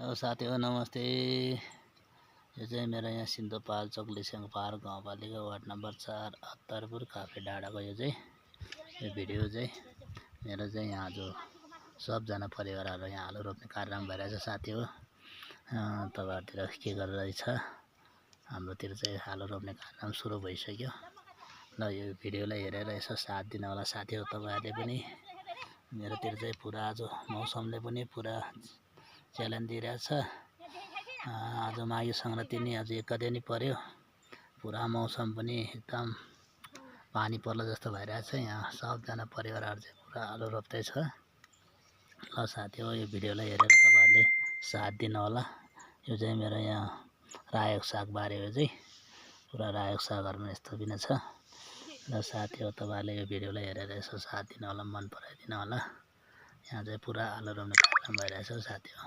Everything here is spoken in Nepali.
साथी हो नमस्ते। यो चाहिँ मेरो यहाँ सिन्धुपाल्चोक लिसेङ पाहाड गाउँपालिका वार्ड नम्बर 4 अत्तरपुर काफे डाँडाको यो भिडियो चाहिँ मेरो चाहिँ यहाँ जो सबजना परिवारहरू यहाँ आलु रोप्ने कार्यक्रम भइरहेछ साथी हो। तपाईँहरूतिर के गरिरहेछ? हाम्रोतिर चाहिँ आलु रोप्ने कार्यक्रम सुरु भइसक्यो। ल यो भिडियोलाई हेरेर यसो साथ दिन होला साथी हो तपाईँहरूले पनि। मेरोतिर चाहिँ पुरा आज मौसमले पनि पुरा च्यालेन्ज दिइरहेछ। आज माघे सङ्क्रान्ति नि आज एक गते नि पर्यो। पुरा मौसम पनि एकदम पानी पर्ला जस्तो भइरहेछ। यहाँ सबजना परिवारहरू चाहिँ पुरा आलु रोप्दैछ। ल साथी हो यो भिडियोलाई हेरेर तपाईँहरूले साथ दिनु होला। यो चाहिँ मेरो यहाँ रायोको साग बारी हो चाहिँ पुरा रायोको सागहरूमा यस्तो पनि छ। र साथी हो तपाईँहरूले यो भिडियोलाई हेरेर यसो साथ दिनु होला, मन पराइदिनु होला। यहाँ चाहिँ पुरा आलु रोप्ने कार्यक्रम भइरहेछ साथी हो।